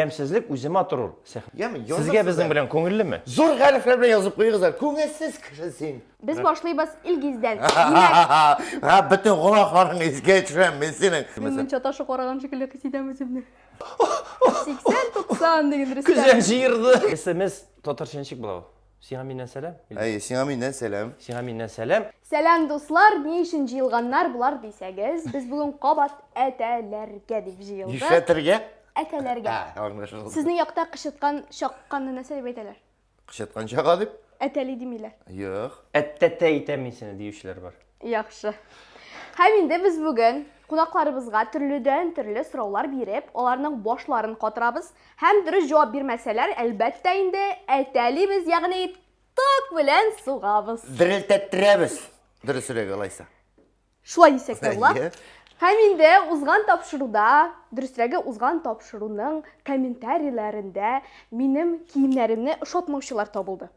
Ямьсезлек үзе матур ул. Яме, Сезгә безнең белән күңеллеме? Зур хәрефләр белән язып куегыз әле. Күңелсез кеше син. Без башлыйбыз Илгиздән. Димәк, Ха, бөтен гөнаһларың искә төшерәм мин синең. Мин мунча ташы караган шикелле хис итәм үземне. 80-90 деген Рөстәм. Күзен җыерды. SMS татарча ничек була ул? Сиңа миннән сәлам. Әйе, сиңа миннән сәлам. Сиңа миннән сәлам. Сәлам, дуслар! Ни өчен җыелганнар болар дисәгез, без бүген кабат әтәләргә дип җыелдык. Нишләтергә? Әтәләргә. Ә, аңлашылды. Сезнең якта кычыткан чакканны нәрсә дип әйтәләр? Кычыткан чага дип? Әтәли димиләр. Юк. Әттәтә итәм мин сине диючеләр бар. Яхшы. Һәм инде без бүген кунакларыбызга төрледән-төрле сораулар биреп, аларның башларын катырабыз. Һәм дөрес җавап бирмәсәләр, әлбәттә инде, әтәлибез, ягъни ток белән сугабыз. Дерелтәттерәбез. Дөресрәге алайса. Шулай дисәк тә була. Әйе. Һәм инде узган тапшыруда, дөресрәге узган тапшыруның комментарийләрендә минем киемнәремне ошатмаучылар табылды.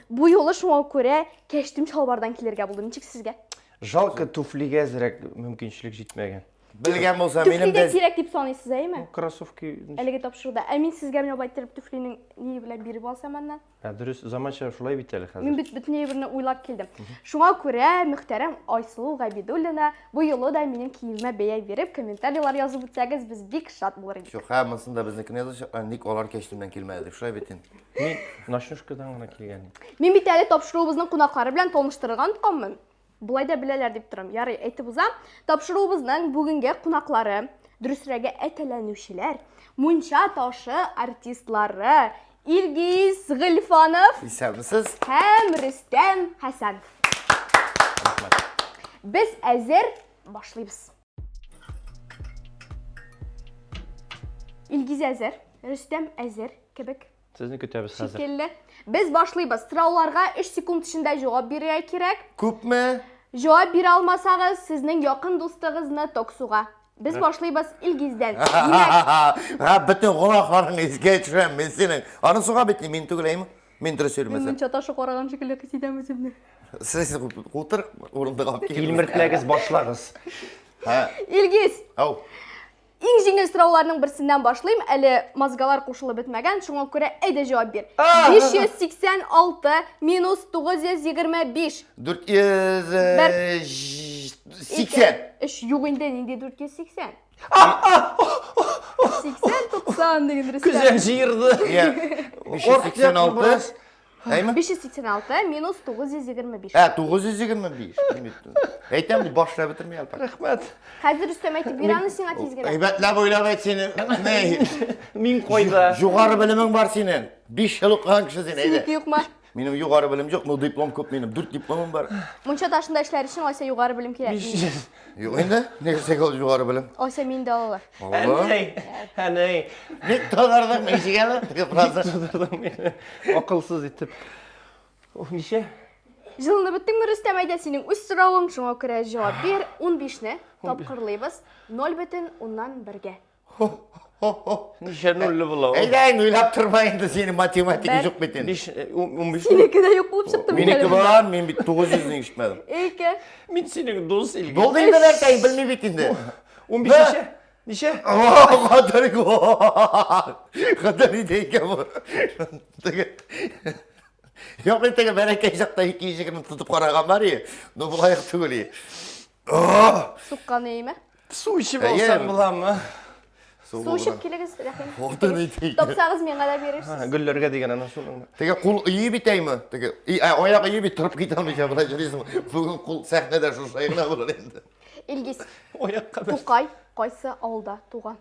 Бу юлы шуңа күрә кәчтүм чалбардан килергә булдым. Ничек сезгә? Жалко туфлигә әзрәк мөмкинчелек җитмәгән. Белгән булса, Түфли минем дә дә кирәк дип саныйсыз, әйеме? Кроссовки. Әлеге тапшыруда. Ә мин сезгә менә болай иттереп түфлинең ни белән биреп алсам аннан? Ә, дөрес, заманча шулай бит әле хәзер. Мин бит бөтен әйберне уйлап килдем. Шуңа күрә мөхтәрәм Айсылу Габидуллина бу юлы да минем киемемә бәя биреп, комментарийлар язып үтсәгез, без бик шат булыр идек. Юк, һә, монысын да безнекенә язачаклар. Ник алар кәчтүмнән килмәде дип, шулай бит инде. Мин ночнушкадан гына килгән идем. Мин бит әле тапшыруыбызның кунаклары белән таныштырырга онытканмын. Болай да беләләр дип торам. Ярый, әйтеп узам. Тапшыруыбызның бүгенге кунаклары, дөресрәге әтәләнүчеләр, Мунча ташы артистлары Илгиз Гыйльфанов Исәнмесез. һәм Рөстәм Хәсәнов. Рәхмәт. Без әзер, башлыйбыз. Илгиз әзер, Рөстәм әзер кебек. Сезне көтәбез хәзер. Шикелле. Без башлыйбыз. Сорауларга 3 секунд эчендә җавап бирергә кирәк. Күпме? Җавап бирә алмасагыз, сезнең якын дустыгызны ток суга. Без башлыйбыз Илгиздән. Димәк, Ха, бөтен гөнаһларың искә төшерәм мин синең. Аны суга бит, мин түгел, әйме? Мин дөрес мин йөрмәсәм. мунча ташы караган шикелле хис итәм үземне. Сез утыр урындык алып кил. Тилмертмәгез, башлагыз. Ха, Илгиз, ау. Иң җиңел сорауларның берсеннән башлыйм, әле мозгалар кушылып бетмәгән, шуңа күрә әйдә җавап бир. 586 минус 925. 480. Өч юк инде, нинди 480? 80 90 деген Рөстәм. Күзен җыерды. Иә. 586. Әйме? 586 минус 925. Ә, 925. Мин бит Әйтәм бит, башлап бетерми әле. Рәхмәт. Хәзер Рөстәм әйтеп бир аны сиңа тиз генә. Әйбәтләп уйлап әйт сине. Ни? Мин кайда? Югары белемең бар синең. 5 ел укыган кеше син, әйдә. Синеке юкмы? Минем югары белем юк, но диплом күп минем. 4 дипломым бар. Мунча ташында эшләр өчен алайса югары белем кирәк. 500. Юк инде, нәрсәгә ул югары белем? Алайса мине дә алалар. Алла. Әнәй, әнәй. Ник татардың ничек әле? Теге фраза. Тудырдың мине. Акылсыз итеп. Уф, ничә? Җылынып беттеңме, Рөстәм? Әйдә, синең үз соравың, шуңа күрә җавап бир. 15-не тапкырлыйбыз 0,1-гә. Ничә нульле була ул? Әйдә, инде уйлап торма инде, синең математика Бер. юк бит инде. 5, 15. Синеке дә юк булып чыкты бит Минеке әле. бар, мин бит 900-не ишетмәдем. Ике. Мин синең дус Илгиз. Булды инде нәрсә, белми бит инде. 15 ничә? Ничә? Хәтәр Хәтәр иде икән бу. Теге Юк, мин теге бәләкәй чакта 220 тотып караган бар и. Ну, болай ук түгел и. Суккан иеме? Су эчеп алсам буламы? Су эчеп килегез, рәхим. Хатын итә. Тапсагыз миңа да бирерсез. Гөлләргә дигән ана суның. Теге кул өе бит әйме? Теге аяк өе бит торып китә алмыйча болай йөрисең. Бүген кул сәхнәдә шушылай гына булыр инде. Илгиз. Аякка бер. Тукай кайсы авылда туган?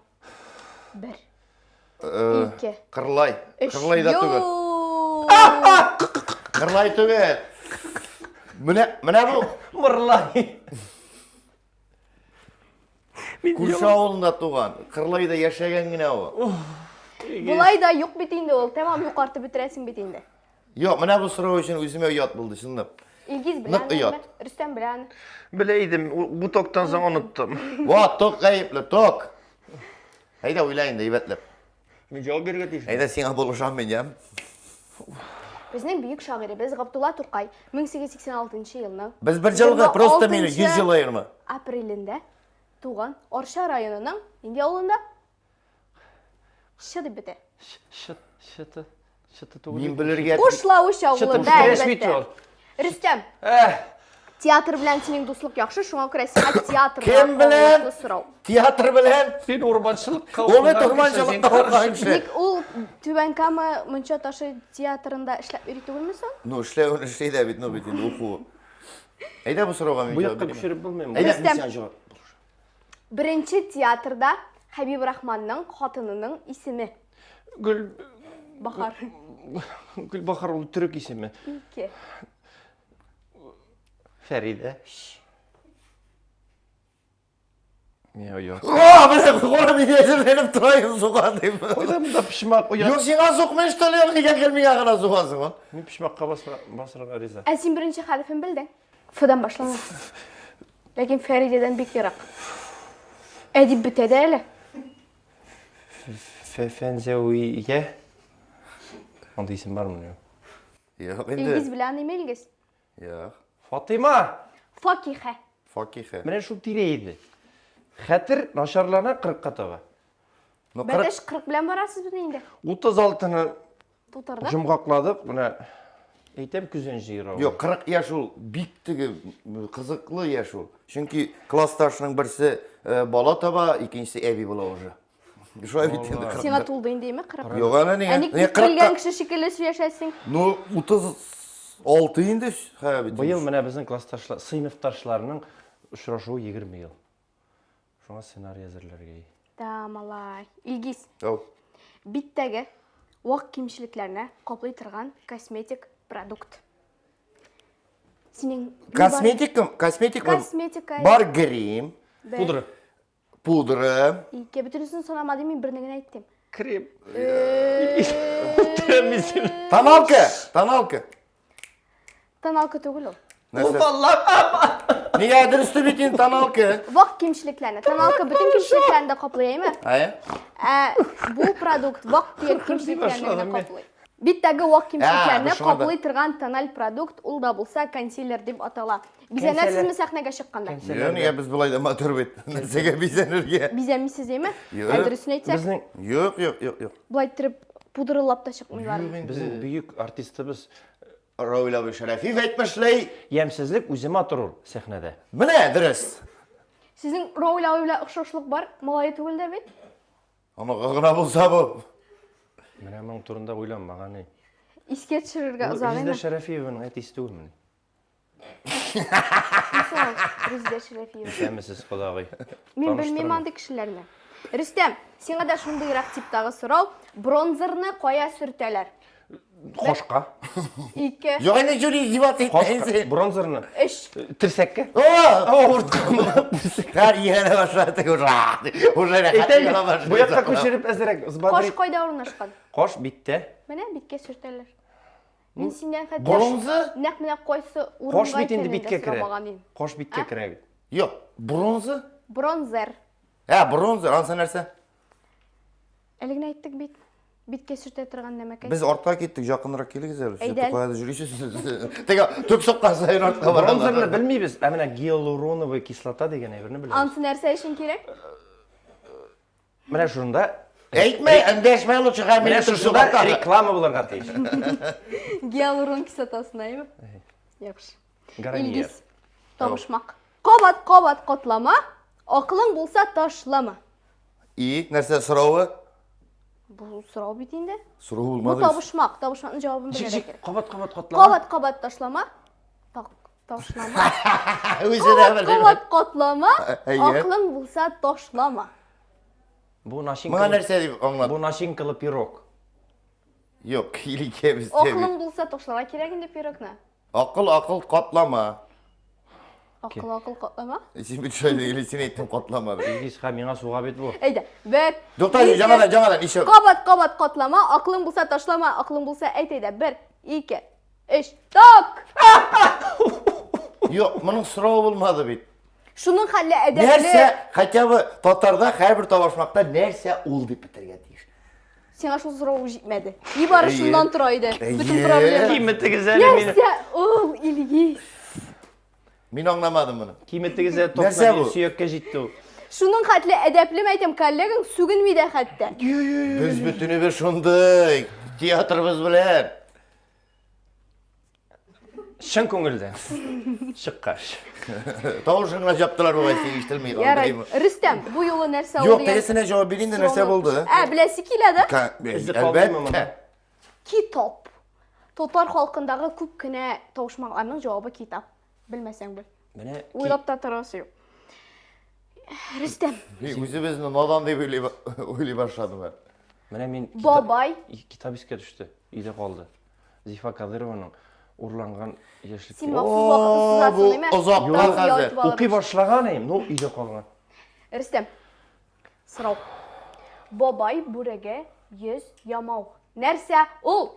Бер. Ике. Кырлай. Кырлай да түгел. Кырлай түгел. Менә менә бу. Мырлай. Күрше авылында туган, Кырлайда яшәгән генә ул. Болай да юк бит инде ул, тәмам юкартып бетерәсең бит инде. Юк, менә бу сорау өчен үземә оят булды, чынлап. Илгиз белә Нык оят. Рөстәм белә аны. Белә идем, бу токтан соң оныттым. Ва, ток гаепле, ток. Әйдә уйла инде, әйбәтләп. Мин җавап бирергә тиеш. Әйдә сиңа булышам мин, ям. Безнең бөек шагыйребез Габдулла Туркай 1886 елның Без бер җылга, просто мине 100 ел аерма. Апрелендә туган Арча районының нинди авылында? Ш дип бетә. Чыт, чыты, чыты түгел. Мин белергә Кушлавыч авылында, әлбәттә. Рөстәм. Театр белән синең дуслык яхшы, шуңа күрә сиңа театр Кем белән? Сорау. Театр белән? Син урманчылыкка Ул бит урманчылыкка укыган кеше. Ник ул Түбән Кама Мунча ташы театрында эшләп йөри түгелме соң? Ну, эшләвен эшли дә бит, ну бит инде уку. Әйдә бу сорауга мин Бу җавап якка бирим. күчереп булмыймы? Әйдә, мин Рөстәм. сиңа җавап. Беренче театрда Хәбиб Рахманның хатынының исеме. Гөл Бахар. Гөлбахар ул төрек исеме. Ике. Фәридә. Не, оят. О, менә кара мин әзерләнеп торайым суга дип. Кайда монда почмак оят. Юк, сиңа сукмый что ли, нигә гел миңа гына сугасың ул? Мин почмакка басырга риза. Ә син беренче хәрефен белдең. Ф-дан башлана. Ләкин Фәридәдән бик ерак. Ә дип бетә дә әле. Фәнзәвия. Андый исем бармы? Юк инде. Илгиз белән име Илгиз? Юк. Фатыйма! Факиһә. Факиһә. Менә шул тирә иде. Хәтер начарлана 40-ка таба. Ну, 40 Бәтәш 40 белән барасыз бит инде. 36-ны Тутырдык. Җомгакладык, менә әйтәм көзән җыера. Юк, 40 яшь ул бик теге кызыклы яшь ул. Чөнки классташның берсе э, бала таба, икенчесе әби була уже. Шулай бит инде. 40. Сиңа тулды инде, име 40? Юк әле нигә? Ә ник Нигә бик белгән 40-ка? кеше шикелле сөйләшәсең? Ну, 36 инде, хә бит. Быел менә безнең классташлар, сыйныфташларның очрашуы 20 ел. Шуңа сценарий әзерләргә. Да, малай. Илгиз. Ау. Биттәге вак кимчелекләрне каплый торган косметик продукт. Синең Косметика, косметика. Косметика. Бар грим, Пудра. пудра. Ике бөтенесен санамадым, мин берне генә әйттем. Крем. Тоналка, тоналка. Тоналка түгел ул. Нәрсә? Нигә дөрес бит инде тоналка? Вак кимчелекләрне. Тоналка бөтен кимчелекләрне дә каплый, әйме? Әйе. Ә бу продукт вак төяк кимчелекләрне генә каплый. Биттәге вак кимчелекләрне каплый торган тональ продукт, ул да булса консилер дип атала. Бизәнәсезме сәхнәгә чыкканда? Юк, нигә без болай да матур бит. Нәрсәгә бизәнергә? Бизәнмисез, әйме? Ә дөресен әйтсәк? Безнең Юк, юк, юк, юк. Болай иттереп пудралап та чыкмыйлар. Безнең бөек артистыбыз Равил абый Шәрәфиев әйтмешли. Ямьсезлек үзе матур ул сәхнәдә. Менә дөрес. Сезнең Равил абый белән охшашлык бар, малае түгел дә бит. Анага гына булса бу. Менә моның турында уйланмаган. Искә төшерергә озак инде. Резидә Шәрәфиеваның әтисе түгелмени? Резидә Шәрәфиева. Исәнмесез, кодагый. Мин белмим андый кешеләрне. Рөстәм, сиңа да шундыйрак типтагы сорау. Бронзерны кая сөртәләр? Кашка. Ике. Юк, инде жюри издеваться итмәсен. Кашка. Бронзерны. Өч. Терсәккә. Авырткан. Хәр иялә башлады уже. Уже рәхәт була башлады. Бу якка күчереп әзерәк. Каш кайда урнашкан? Каш биттә. Менә биткә сөртәләр. Мин синнән хәтта Бронза? Нәкъ менә кайсы Каш урынга бит инде икәнен дә биткә керә. сорамаган идем. Каш биткә керә бит. Юк, бронза? Бронзер. Ә, бронза, ансы нәрсә? Әле генә әйттек бит. Биткә сөртә торган нәмәкәй. Без артка киттек, якынрак килегез әле. Сез Әйдә. каядыр йөрисез. Теге төп суккан саен артка баралар. Бронзерны белмибез, ә менә гиалуроновая кислота дигән әйберне беләбез. Ансы нәрсә өчен кирәк? Менә шунда Әйтмә, эндәшмә лучше хәмер. Менә шушында реклама булырга тиеш. Гиалурон кислотасына, әйме? Яхшы. Гарньер. Илгиз. Табышмак. Кабат, кабат котлама, акылың булса ташлама. И, нәрсә соравы? Бу сорау бит инде. Сорау Бу булмады. табышмак, табышмакның җавабын Ничек, белергә ничек? кирәк. Кабат, кабат котлама. Кабат, кабат ташлама. Так, ташлама. Үзе дә Кабат, белми. кабат котлама, Әйе. акылың булса ташлама. Бу Моңа начинкалы. нәрсә дип аңлат? Бу начинкалы пирог. Юк, киликә бездә. Акылың булса ташларга кирәк инде пирогны. Акыл, акыл катлама. Акыл, акыл катлама. Син бит шулай или син әйттең катлама дип. Илгиз, ха, миңа суга бит бу. Әйдә, бер. Тукта, ике, яңадан, яңадан, еще. Кабат, кабат катлама, акылың булса ташлама, акылың булса әйт әйдә. Бер, ике, өч, ток! Юк, моның соравы булмады бит. Шуның хәлле әдәпле. Нәрсә, хотя бы татарда һәрбер табышмакта нәрсә ул дип бетергә тиеш. Сиңа шул сорау җитмәде. Нибары Әйе. шуннан тора иде. Бөтен Әйе. проблема. Киметегез әле мине. Нәрсә ул, Илгиз? Мин аңламадым моны. Киметегез әле Нәрсә токны бу? сөяккә җитте ул. Шуның хәтле әдәпле әйтәм, коллегаң сүгенми дә хәтта. Без бөтенебез шундый, театрыбыз белән. Чын күңелдән. Чыккач. Тавышын гына җаптылар бугай, син ишетелми. Ярай, Рөстәм, бу юлы нәрсә булды? Юк, тегесенә җавап бир инде, нәрсә булды? Ә, беләсе килә дә? Әлбәттә. Китап. Татар халкындагы күп кенә табышмакларның җавабы китап. Белмәсәң бел. Менә уйлап та торасы юк. Рөстәм. Мин үзебезне надан дип уйлый башладым. Менә мин Бабай. Китап искә төште. Өйдә калды. Зифа Кадырованың урланган яшьлек. Син махсус вакытны сузасың, димә? Озакка хәзер. Укый башлаган идем, но өйдә калган. Рөстәм. Сорау. Бабай бүреге 100 ямау. Нәрсә ул?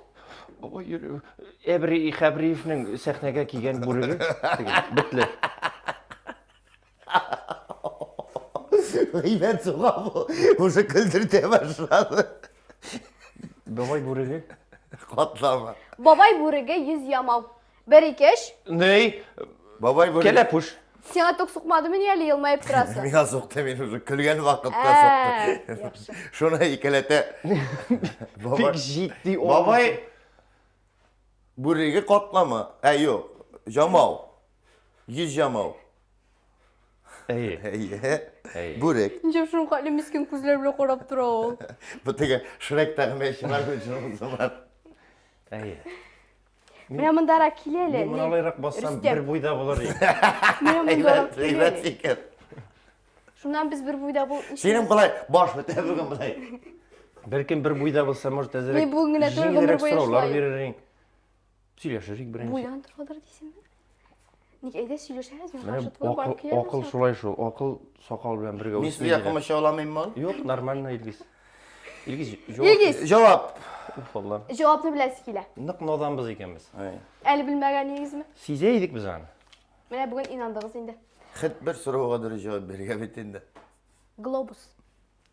Бабай йөрү. Әбри Хәбриевнең сәхнәгә кигән бүреге. Бетле. Гыйбәт суга бу. Уже көлдертә башлады. Бабай бүреге. Катлама. Бабай бүреге 100 ямау. Бер, ике, өч. Ней? Бабай бүреге. Кәләпүш. Сиңа ток сукмадымы ни әле елмаеп торасың? Миңа сукты, мин уже көлгән вакытта сукты. Яхшы. Шуны икеләтә. Бик җитди. Бабай бүреге катлама. Ә юк, жамау. 100 жамау. Әйе. Әйе. Бүрек. Ничек шул хәтле мискин күзләр белән карап тора ул? Бу теге Шректагы мәчеләр белән бар. Әйе. Менә мондарак кил әле. Мин моналайрак бассам, бер буйда булыр идем. Менә мондарак кил Әйбәт әле. фикер. Шуннан без бер буйда бул. Синең болай баш бетә бүген болай. Беркем бер буйда булса, может, әзерәк Мин бүген генә түгел, гомер җиңелрәк буе сораулар шулай. бирер идең. Сөйләшерик беренче. Буйдан торадыр дисеңме? Ник әйдә сөйләшәбез, мин Менә каршы түгел, барып акыл, килербез. акыл шулай шул. Акыл сакал белән бергә Мин үсми. сезгә диләр. комача аламыйммы? Юк, нормально, Илгиз. Илгиз, җавап. Илгиз, Җавап. Уф, Аллам. җавапны беләсе килә. Нык наданбыз икәнбез. Ай. Әле белмәгәнегезме? Сизә идек без аны. Менә бүген инандыгыз инде. Хет бер сорауга дөрес җавап бирергә бит инде. Глобус.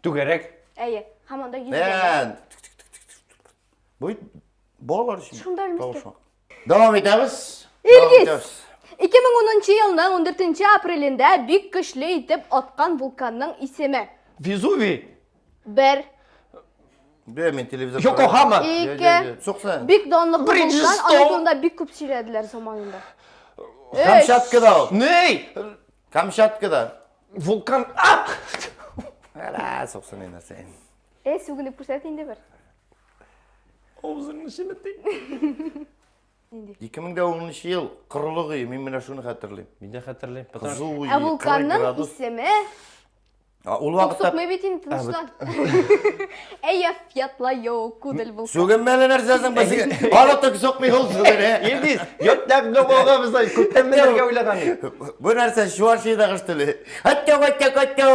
Түгәрәк. Әйе, һәм анда йөзгән. Нән. Бу балалар өчен. Шунда үлмәскә. Тавыш. Дәвам итәбез. Дәвам Илгиз! итәбез. 2010 елның 14 апрелендә бик көчле итеп аткан вулканның исеме. Везувий. Бер, Бе, мин телевизор. Йокохама. ике, Сукса. бик данлыклы вулкан, Бриджстоун. аның турында бик күп сөйләделәр заманында. Өч, Камчаткада ул. Ней? Камчаткада. Вулкан. А! Әлә, суксын инде син. Э, сүгенеп күрсәт инде бер. Авызыңны чеметте. Нинди? 2010 ел корылык ие, мин менә шуны хәтерлим. Мин дә хәтерлим. Потому Кызу Ә ие, 40 вулканның градус. исеме А, Ул Ток вакытта сукмый бит инде тынычлан. Әйе, фиятлайо, кудел вулкан. сүгенмәле нәрсәсең безгә. Аны ток сукмый ул сүгенә. Илгиз, йоттак ногога без күптән менәргә уйлаган идек. Бу нәрсә Чувашиядагы теле. Хәттә, хәттә, хәттә.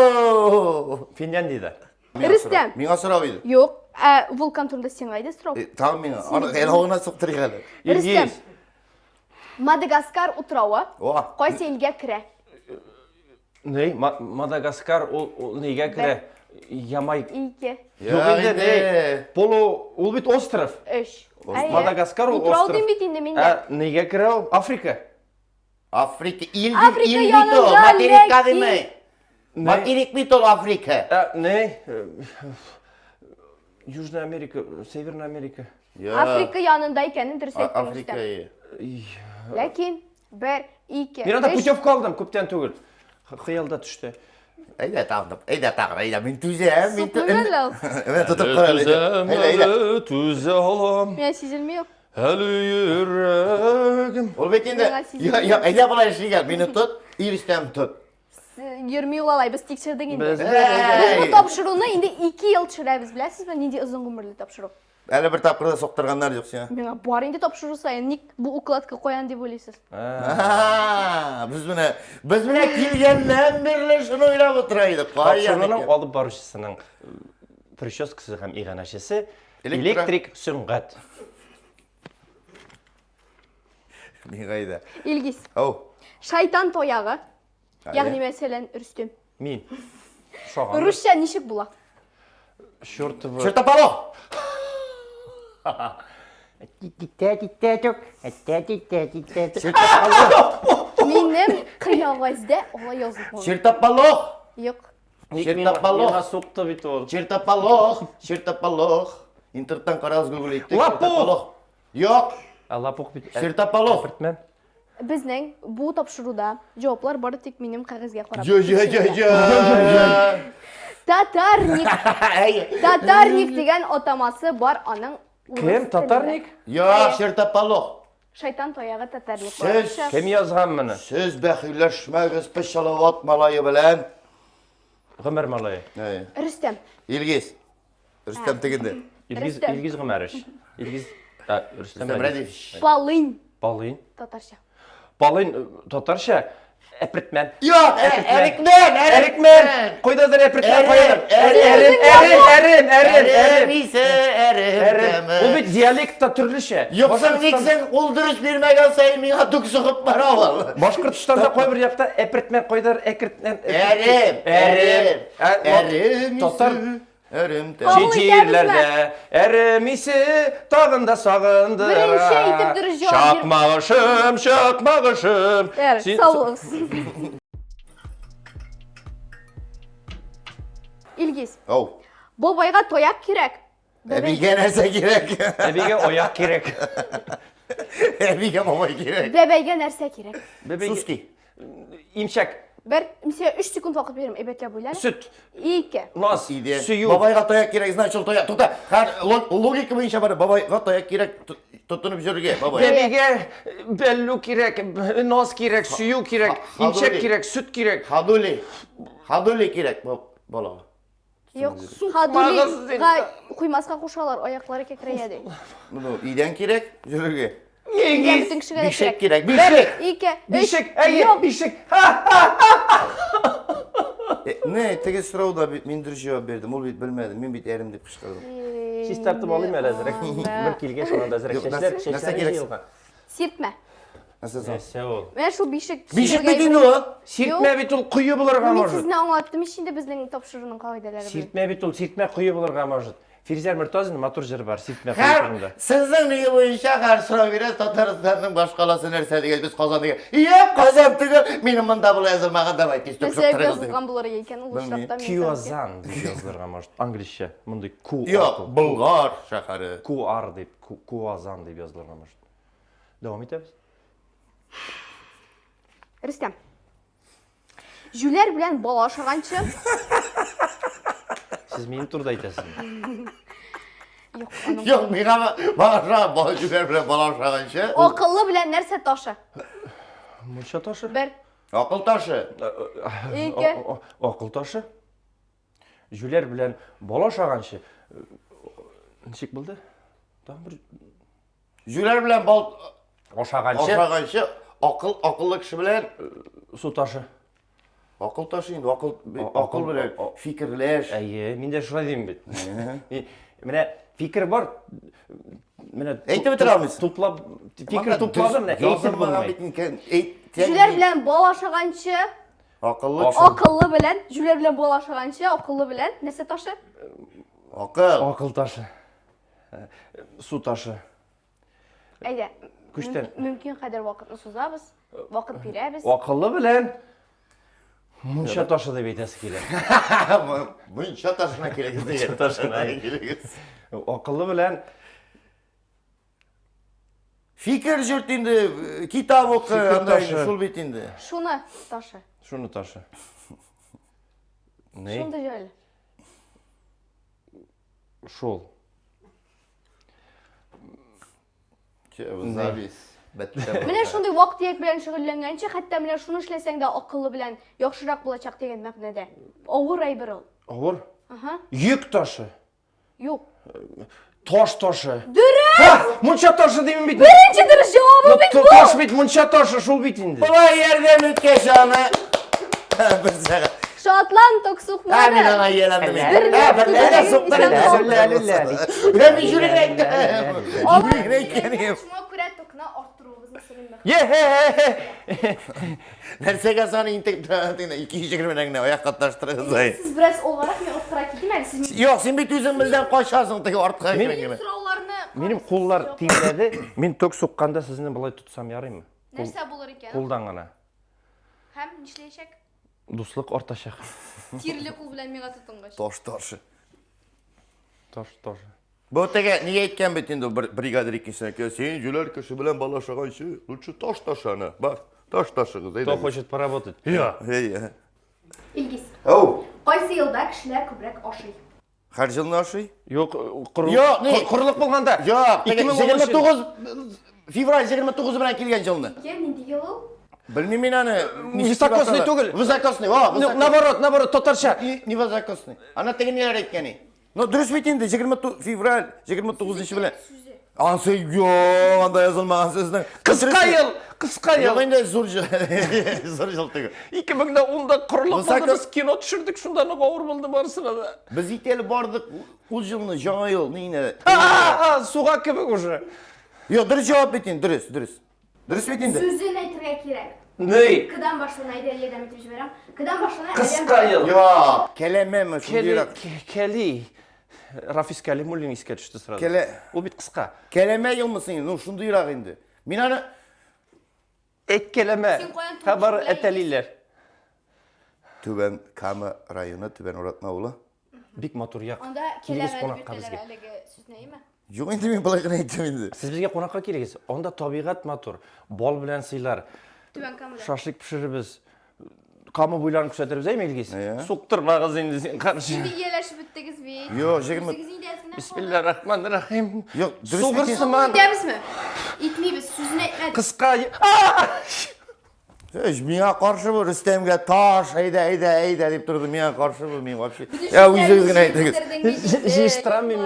Финляндиядә. Рөстәм. Миңа сорау иде. Юк, ә вулкан турында сиңа иде сорау. Э, Тагын миңа. Аны әле гына суктырыйк әле. Рөстәм. Илгиз, Мадагаскар утравы О. кайсы илгә керә? Ней, Мадагаскар ул ул нигә керә? Ямай. Ике, Юк инде, ней. Полу, ул бит остров. өч. Әйе. Мадагаскар ул Утрау остров. дим бит инде мин дә. Ә нигә керә ул? Африка. Африка ил Африка ил бит ул, янында, материкка ләкин- димей. Материк бит ул Африка. Ә, не? Южная Америка, Северная Америка. Африка янында икәнен дөрес әйттең, Африка. Рөстәм. ие. Ләкин бер, ике, Мин анда өч. путевка алдым, күптән түгел. Хыялда төште. Әйдә тагын, әйдә тагын, әйдә мин түзәм, мин Сукмый әле ул. Менә тотып кара әле. Әйдә, әйдә. Түзә алам. Миңа сизелми ул. Әле йөрәгем. Ул бит инде, Миңа сизелми. я, я, әйдә болай эшлик әле, мине тот, Ирстәм тот. Йөрми ул алай, без тикшердек инде. Без Без бу Әй! тапшыруны инде 2 ел төшерәбез, беләсезме, нинди озын гомерле тапшыру. Әле бер тапкыр да соктырганнар юк сиңа. Миңа бар инде тапшыру саен, ник бу укладка куян дип уйлыйсыз? А, Без менә, без менә килгәннән бирле шуны уйлап утыра идек. Каян Тапшыруның икән? алып баручысының прическасы һәм иганәчесе Электро. электрик сөнгать. Миңа әйдә. Илгиз, Ау. шайтан таягы, Әйе. ягъни мәсәлән, Рөстәм. Мин. Шаган. Русча ничек була? Чертова. Чертополох! Чертополох! Минем кыягазда алай язылмаган. Чертополох! Юк. Ник миңа, Чертополох. миңа сукты бит ул. Чертополох, чертополох. Интернеттан карагыз, Google иттек. Лопух! Чертополох. Юк, Ә лопух бит. чертополох. Әпертмән. Безнең бу тапшыруда җаваплар бары тик минем кәгазьгә карап. Җо, җо, җо, җо. Татарник. Татарник дигән атамасы бар аның. урыс Кем? телендә. Татарник? Юк, чертополох. Шайтан таягы татарник. Сез- барыбызча. Кем язган моны? Сез бәхилләшмәгез Пычалават малае белән. Гомәр малае. Әй. Рөстәм. Илгиз. Рөстәм тегенде. Илгиз, Рөстәм. Илгиз Гомәрович. Илгиз, ә, Рөстәм Рөстәм Рәдиф. Рәдиф. Полынь Полынь. татарча. Полынь э, татарча әпертмән. Юк, әрекмән, Әрекмән! Кайдадыр әпертмән, Әрем, кайдадыр? әрем, Әрем, әрем, әрем, әрем, Әрем әрем. исе, әрем Әрем. тәме. Ул бит диалектта төрлечә. Юксың, никсең, ул дөрес бирмәгән саен миңа түк сугып бара ул. Башкортстанда кайбер якта әпертмән, кайдадыр әкертмән. Әрем, Әрем. әрем. Әрем Татар исе, әрем тәме. Кабул Чит итәбезме? җирләрдә әрем исе тагын да сагындыра. Беренче итеп дөрес җавап бир- Чакмагышым, чакмагышым. Әр, Син- сау булыгыз. Илгиз, Ау. бабайга таяк кирәк. Әбигә нәрсә кирәк? Әбигә аяк кирәк. Әбигә бабай кирәк. Бәбәйгә нәрсә кирәк? Бәбәйгә Суски. Имчәк, Бер, мисә 3 секунд вакыт бирәм, әйбәтләп уйла. сөт, Ике. наз, Иде. сөю. Бабайга таяк кирәк, значит, ул таяк. Тукта, хәр логика буенча бар, бабайга таяк кирәк, тотынып йөрергә, бабай. Бәбигә бәллү кирәк, наз кирәк, сөю кирәк, имчәк кирәк, сөт кирәк. Хадули. Хадули кирәк балага. Юк, Хадулига куймаска кушалар, аяклары кәкрәя ди. Ну, идән кирәк йөрергә. Идән бөтен кешегә дә Бишек кирәк. кирәк, бишек. Ике, өч. Бишек, әйе, Юк. бишек. Э, Не, теге сорауда бит мин дөрес җавап бирдем. Ул бит белмәде. Мин бит әрем дип кычкырдым. Чистартып алыйм әле әзрәк. Бер килгәч, аннан да әзрәк Юк, чәчләр, нәрсә- нәрсә чәчләр кирәк? җыелган. Сиртмә. Нәрсә соң? Нәрсә ул? Менә шул бишек. Бишек бит инде ул. Сиртмә бит ул кое булырга Мин может. сезне аңлаттым ич инде безнең тапшыруның кагыйдәләре белән. Сиртмә бит ул, сиртмә кое булырга может. Фирзәр Мортазин матур җыры бар, сиртмә кое Һәр турында. сезнең ни буенча һәр сорау бирә Татарстанның башкаласы нәрсә дигәч без Казан дигән. Юк, Казан түгел. Минем монда болай язылмаган, давай тиз Нәрсә суктырыгыз дип. язылган булыр икән ул Белмим. очракта мин. Кюазан дип язылырга может, англичә. Мондый ку Юк, Болгар шәһәре. Куар дип, Куазан дип язылырга может. Дәвам итәбез. Рөстәм. Җүләр белән бала ашаганчы. Сез минем турыда әйтәсезме? Юк, аның. Юк, миңа бала ашаган, бала җүләр белән бала ашаганчы. Акыллы белән нәрсә ташы? Мунча ташы? Бер. Акыл ташы. Ике. Акыл ташы. Җүләр белән бала ашаганчы. Ничек булды? Тагын бер Җүләр белән бал ашаганчы ашаганчы акыл акыллы кеше белән су ташы. Акыл ташы инде, акыл акыл белән фикерләш. Әйе, мин дә шулай дим бит. Менә фикер бар. Менә әйтеп бетерә алмыйсың. Туплап фикер тупладым, менә әйтеп булмый. Җүләр белән бал ашаганчы Акыллы Акыллы белән, җүләр белән бал ашаганчы, акыллы белән нәрсә ташы? Акыл. Акыл ташы. Су ташы. Әйдә. Күчтән. Мөмкин кадәр вакытны сузабыз, вакыт бирәбез. Акыллы белән мунча ташы дип әйтәсе килә. Мунча ташына килегез. Мунча ташына килегез. Акыллы белән Фикер җөрт инде, китап укы, анда инде шул бит инде. Шуны ташы. Шуны ташы. Не? Шундый җайлы. Шул. Завис. Менә шундый вак-төяк белән шөгыльләнгәнче, хәтта менә шуны эшләсәң дә акыллы белән яхшырак булачак дигән мәгънәдә. Авыр әйбер ул. Авыр? Ага. Йөк ташы. Юк. Таш ташы. Дөрес! Мунча ташы димим бит. Беренче дөрес җавабы бит бу. Таш бит мунча ташы шул бит инде. Болай ярдәм иткәч аны. Бер сәгать. Шатлан ток сукмады. Ә мин аңа ияләндем инде. Бер Ә, бер нәрсә дә исән суктырды. Менә мин җүрегә әйттем. Җүрегә әйткән идем. Шуңа күрә токны арттыруыбызны сорыйм. Е-хе-хе-хе. Нәрсәгә саны интек 220 генә аяк катнаштырыгыз. Сез бераз алгарак, мин арткарак китим әле. Сез Юк, син бит үзең бездән качасың теге артка Мин- генә. сорауларны Минем куллар тиңләде. Мин ток сукканда сезне болай тотсам ярыймы? Нәрсә булыр икән? Кулдан гына. Һәм нишләячәк? Дуслык артачак. Тирле кул белән миңа тотынгач. Таш ташы. Таш ташы. Бу теге нигә әйткән бит инде бер бригадир икенчесенә, «Кә, син җүләр кеше белән бала ашаганчы, лучше таш ташы аны. Бар, таш ташыгыз, Кто әйдәгез. хочет поработать? Я. Әй, Илгиз. Ау, Кайсы елда кешеләр күбрәк ашый? һәр елны ашый? Юк, Юк, ни? корылык булганда. Юк, теге 2010 29 февраль 29 белән килгән елны. Ике, нинди ел ул? Белмим мин аны. Високосный түгел. Высокосный, о, Ну, наоборот, наоборот, татарча. Не, не высокосный. Ана теге ниләр әйткән и. Ну, дөрес бит инде, 20 февраль 29 белән. Сүзе. Ансы юк, анда язылмаган сезнең. Кыска ел, кыска Юк ел. инде зур ел. Зур ел түгел. 2010-да корылык булды, Высоко- без кино төшердек, шунда нык авыр булды барысына да. Без ит әле бардык ул елны, яңа ел, ни А, а, суга кебек уже. Юк, дөрес җавап бит инде, дөрес, дөрес. Дөрес бит инде. Сүзен әйтергә кирәк. Ни? Кыдан башлана, әйдә, ярдәм итеп җибәрәм. Кыдан башлана, Кыска ел. Юк, кәләмәме Кәли, шундыйрак. Кәли. Рафис Кәлимуллин искә төште сразу. Кәлә. Ул бит кыска. Кәләмә елмы син? Ну, шундыйрак инде. Мин аны Әйткәләмә. Син каян тумыш Хәбәр белән әтәлиләр. Түбән Кама районы, Түбән Уратма авылы. Бик матур як. Анда Килегез кәләмә дип кунакка йөртәләр безгә. әлеге сүзне, әйеме? Юк инде мин болай гына әйттем инде. Сез безгә кунакка килегез. Анда табигать матур. Бал белән сыйлар. Түбән Камада. Шашлык пешерербез. Кама буйларын күрсәтербез, әйме, Илгиз? Әйе. Суктырмагыз инде син каршы. Инде ияләшеп беттегез бит. Юк, 20 Үзегез инде әз генә калды. Бисмиллаһир-рахманир-рахим. Юк, дөрес Сугыр бит инде. сыман. Итәбезме? Итмибез, сүзен әйтмәдек. Кыска. А! Эш, миңа каршы бу Рөстәмгә таш, әйдә, әйдә, әйдә дип торды. Миңа каршы бу, мин вообще. Я үзегез генә әйтегез. Җыештырам мин.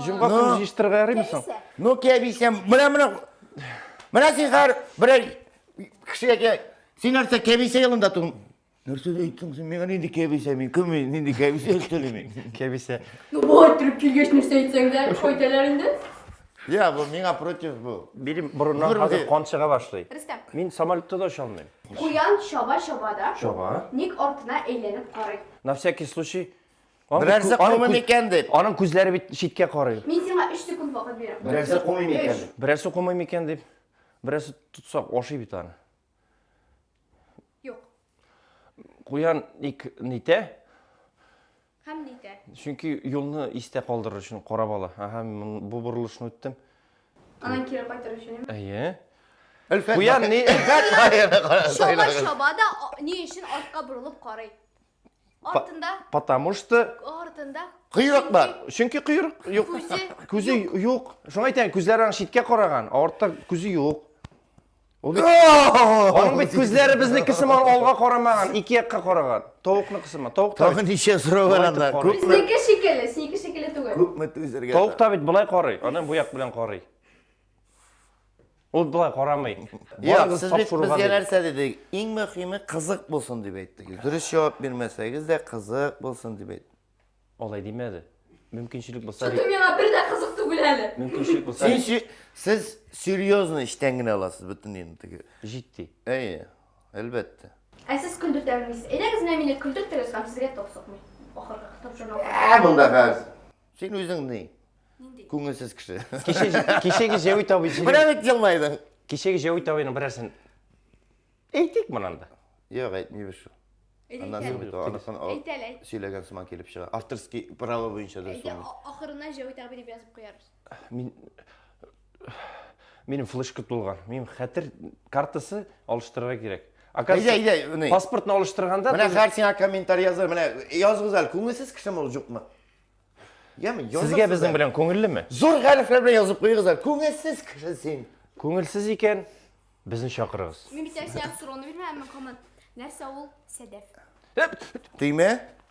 Җомга көн җыештырырга ярыймы соң? Ну, кәбисәм, менә менә. Менә син хәзер берәр кешегә кә, син нәрсә кәбисә елында туң. Нәрсә әйттең син миңа нинди кәбисә мин? Кем мин? Нинди кәбисә өстәле мин? Кәбисә. Ну, болай торып килгәч нәрсә әйтсәң дә, әйтәләр инде. Я, бу миңа против бу. Минем борыннан хәзер кан чыга башлый. Рөстәм. Мин самолетта да оча алмыйм. Куян чаба-чаба да. Чаба. Ник артына әйләнеп карый? На всякий случай. Берәрсе кумый микән дип. Аның күзләре бит читкә карый. Мин сиңа 3 секунд вакыт бирәм. Берәрсе кумый микән дип. Берәрсе кумый микән дип. Берәрсе тотсак ашый бит аны. Юк. Куян ник нитә? Һәм нитә? Чөнки юлны истә калдырыр өчен карап ала. Ага, мин бу борылышны үттем. Аннан кире кайтыр өчен, әйеме? Әйе. Әлфәт. Куян ни? Чаба чаба да ни өчен артка борылып карый? Артында. Потому что артында Койрык бар. Чөнки койрык юк. Күзе Күзе юк. Шуңа әйтәм, күзләре аның читкә караган, ә артта күзе юк. Ул бит Аның бит күзләре безнеке сыман алга карамаган, ике якка караган. Тавыкныкы сыман. Тавык та Тагын ничә сорау бар анда? Күпме? Безнеке шикелле, синеке шикелле түгел. Күпме түзәргә? Тавык та бит болай карый, аннан бу як белән карый. Ул болай карамый. Юк, сез бит безгә нәрсә дидек? Иң мөһиме кызык булсын дип әйттегез. Дөрес җавап бирмәсәгез дә кызык булсын дип әйттегез. Алай димәде. Мөмкинчелек булса. Что-то миңа бер дә кызык түгел әле. Мөмкинчелек булса. Син сез серьезно эчтән генә аласыз бөтен нини теге. Җитди. Әйе, әлбәттә. Ә сез көлдертә белмисез. Әйдәгез менә мине көлдертегез һәм сезгә ток сукмый. Ахыргы тапшыру. Ә монда хәзер. Син үзең ни? Нинди? Күңелсез кеше. Кичә кичәге Җәвит абый. Менә бит елмайдың. Кичәге Җәвит абыйның берәрсен әйтик монанда. Юк, әйтмибез шул. Аннан соң бит анысын сөйләгән сыман килеп чыга. Авторский право буенча дөрес булмый. Ахырына Җәвит абый дип язып куярбыз. Мин минем флешка тулган. Минем хәтер картасы алыштырырга кирәк. Әйдә, әйдә, Паспортны алыштырганда Менә хәзер сиңа комментарий язар, менә языгыз әле, күңелсез кешеме ул, юкмы? Яме, Сезгә безнең белән күңеллеме? Зур хәрефләр белән язып куегыз әле. Күңелсез кеше син. Күңелсез икән, Безне чакырыгыз. Мин бит сиңа сорауны бирмәдем, һаман. Нәрсә ул сәдәф? Төймә?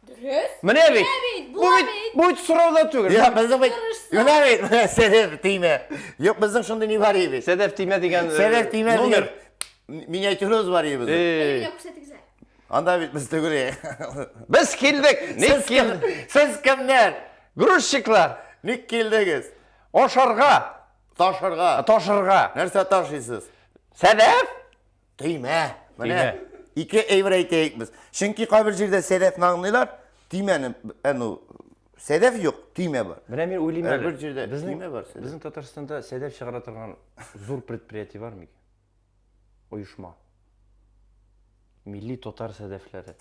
Дөрес. Менә бит. Бу бит, бу бит сорау да түгел. Я, безнең бит. Менә бит, менә сәдәф төймә. Юк, безнең шундый ни бар иде. Сәдәф төймә дигән э, Сәдәф төймә дигән миниатюрабыз бар иде безнең. Менә күрсәтегез әле. Анда бит без түгел. Без килдек. Ник килдек? Сез кемнәр? Грузчиклар. Ник килдегез? Ашарга. Ташырга. Ташырга. Нәрсә ташыйсыз? Сәдәф? Төймә. Менә ике әйбер әйтәйек без. Чөнки кайбер җирдә сәдәфне аңлыйлар, төймәне, ә ну, сәдәф юк, төймә бар. Менә мин уйлыйм әле. Бер җирдә төймә бар. Безнең Татарстанда сәдәф чыгара торган зур предприятие бар микән? Оешма. Милли татар сәдәфләре.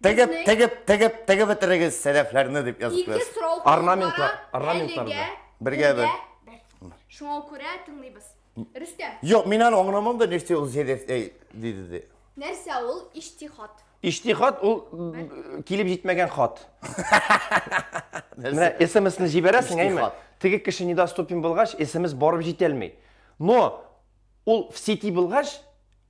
Тегеп, тегеп, тегеп, тегеп бетерегез сәдәфләрне дип язып Ике куясыз. сорау Орнаментлар, орнаментлар әлегә Бергә бер. бер. Шуңа күрә тыңлыйбыз. Рөстәм, Юк, мин аны аңламам да нәрсә ул сәдәф әй, диде ди. нәрсә ул иҗтихад? Иҗтихад ул килеп җитмәгән хат. Менә SMS-ны җибәрәсең, әйме? Иҗтихад. Теге кеше недоступен булгач, SMS барып җитәлми. Но ул в сети булгач,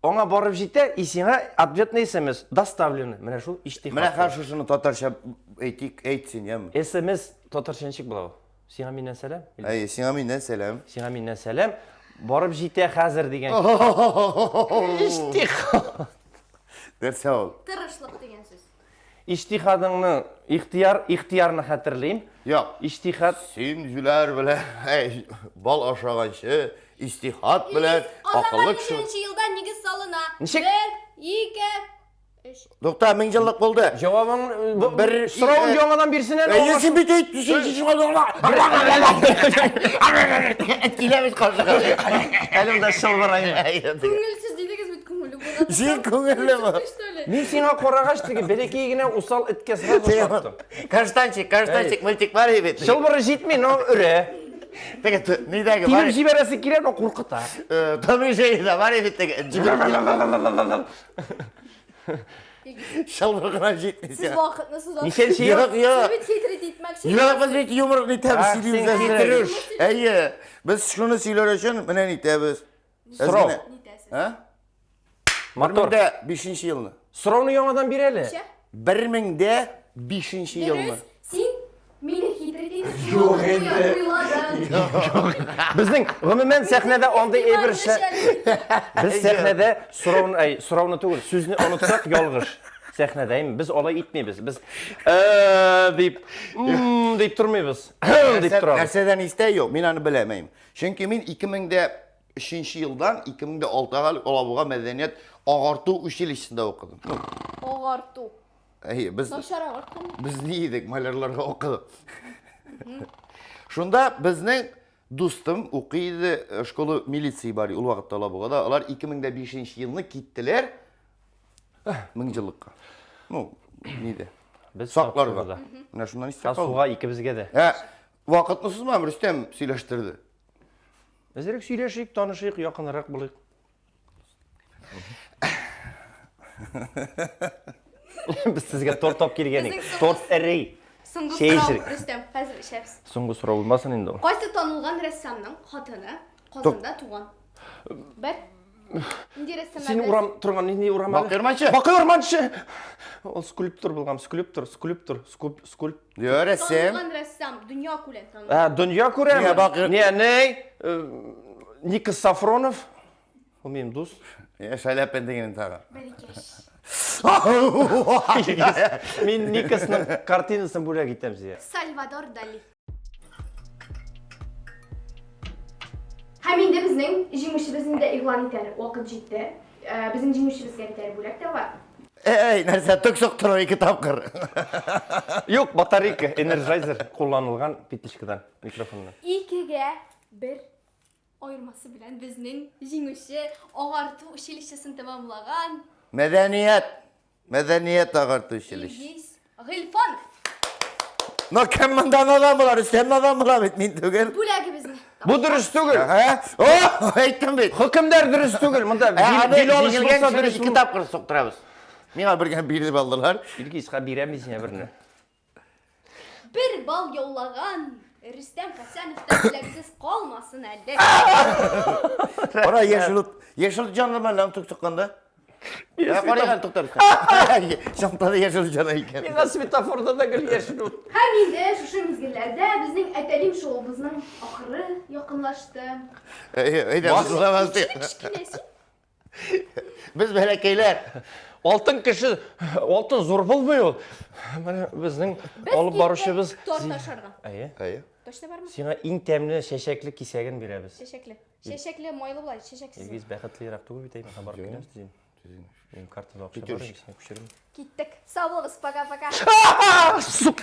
аңа барып җитә, и сиңа ответный SMS доставлены. Менә шул иҗтихад. Менә хәзер шушыны татарча әйтик, әйт син, яме. SMS татарча ничек була ул? Сиңа миннән сәлам? Әйе, сиңа миннән сәлам. Сиңа миннән сәлам. Барып җитә хәзер дигән. Иҗтихад. Нәрсә ул? Тырышлык дигән сүз. Иҗтихадыңны ихтияр, ихтиярны хәтерлим. Юк. Иҗтихад. Син җүләр белән, әй, бал ашаганчы, иҗтихад белән акыллы кеше. Казанга елда нигез салына. Ничек? Бер, ике, өч. Тукта, мең еллык булды. Җавабың Бер соравын яңадан бирсен әле. Әйе, син бит әйт, син Киләбез каршыга. Әле монда чылбырайм. Күңелсез дидегез бит, күңелле булган. Син күңеллеме? Мин сиңа карагач теге бәләкәй генә усал эткә сразу ошаттым. Каштанчик, каштанчик мультик бар бит. Чылбыры җитми, но өрә. Теге нидәге бар. Тибеп җибәрәсе килә, но куркыта. Том и Джеррида бар бит теге. Чылбыр гына җитми Сез сиңа. вакытны сузасыз. Ничәнче ел? Юк, юк. Сез бит хитрить итмәкче. Юк, без бит юмор нитәбез, Ах, син сөйлибез. хитрүш. Әйе, без шуны сөйләр өчен менә нитәбез. Сорау. Нитәсез. А? Мотор. 1005 елны. Сорауны яңадан бир әле. Ничә? 1005 елны. Дөрес, син мине хитрить итеп Юк инде. уйладың. Безнең гомумән сәхнәдә андый әйбер эшлә. Без сәхнәдә сорауны, әй, сорауны түгел, сүзне онытсак ялгыш. Сәхнәдә әйме, без алай итмибез. Без э дип, м дип тормыйбыз. дип торабыз. Нәрсәдән истә юк, мин аны беләмәйм. Чөнки мин 2003 елдан 2006-га Алабуга мәдәният агарту училищесында укыдым. Ну, Агарту. Әйе, без Начар агарткан. без ни идек, малярларга укыдык. Шунда безнең дустым укый иде, школа милиции бар ул вакытта Алабугада. Алар 2005 елны киттеләр мең еллыкка. Ну, нидә? Без Сакларга. Менә шуннан истә калды. Суга икебезгә дә. Ә, вакытны сузмам, Рөстәм сөйләштерде. Әзрәк сөйләшик, танышыйк, якынрак булыйк. Без сезгә торт алып килгән идек. Торт эри. Соңгы сорау, Рөстәм, хәзер эчәбез. Соңгы сорау булмасын инде ул. Кайсы танылган рәссамның хатыны Казанда туган? Бер. Нинди рәссамнар? Син урам торган нинди урам әле? Бакый Урманчы. Бакый Урманчы. Ул скульптор булган, скульптор, скульптор, скульп, скульп. Йо, рәссам. Танылган рәссам, дөнья күләм танылган. Ә, дөнья күрәм. Не, Бакый. Не, не, Никос Сафронов. Ул минем дус. Я Шаляпин дигән тагы. Бәләкәч. Мин Никосның картинасын бүләк итәм сезгә. Сальвадор Дали. Һәм инде безнең җиңүчебезне дә игълан итәр вакыт җитте. Э, безнең җиңүчебезгә бит әле бүләк тә бар. Эй, нәрсә, ток соктыру ике тапкыр. Юк, батарейка, энерджайзер кулланылган петличкадан, микрофоннан. Икегә бер аермасы белән безнең җиңүче агарту училищесын тәмамлаган Мәдәният. Мәдәният агарту училищесы. Илгиз Гыйльфанов. Но кем монда надан була? Рөстәм надан була бит, мин түгел. Бүләгебезне. Бу дөрес түгел. Ага. О, әйттем бит. Хөкемдар дөрес түгел. Монда Ә, аны бил алыш җиңелгән булса кешене дөрес. ике тапкыр суктырабыз. Миңа бер генә биреп алдылар. Илгизгә бирәм мин сиңа берне. Бер балл яулаган Рөстәм Хәсәнов та бүләксез калмасын әле. Кара, яшел ут, яшел җанлы мәллә аны тукканда? Ә, карыйк әле, туктар. Чантада яшел җаны икән. Миңа светофорда да гел яшел ут. Һәм инде шушы мизгелләрдә безнең Әтәлим шоуыбызның ахыры якынлашты. Әйдә, без Кечкенә син. Без бәләкәйләр. Алтын кеше, алтын зур булмый ул. Менә безнең алып баручыбыз. Торт ашарга. Әйе. Әйе. Точно бармы? Сиңа иң тәмле чәчәкле кисәген бирәбез. Чәчәкле. Чәчәкле майлы була, чәчәксез. Илгиз бәхетлерәк түгел бит, әйме, барып киләбез дим. Минем картада акча бар, сиңа күчерим. Киттек. Сау булыгыз, пока-пока. Сук.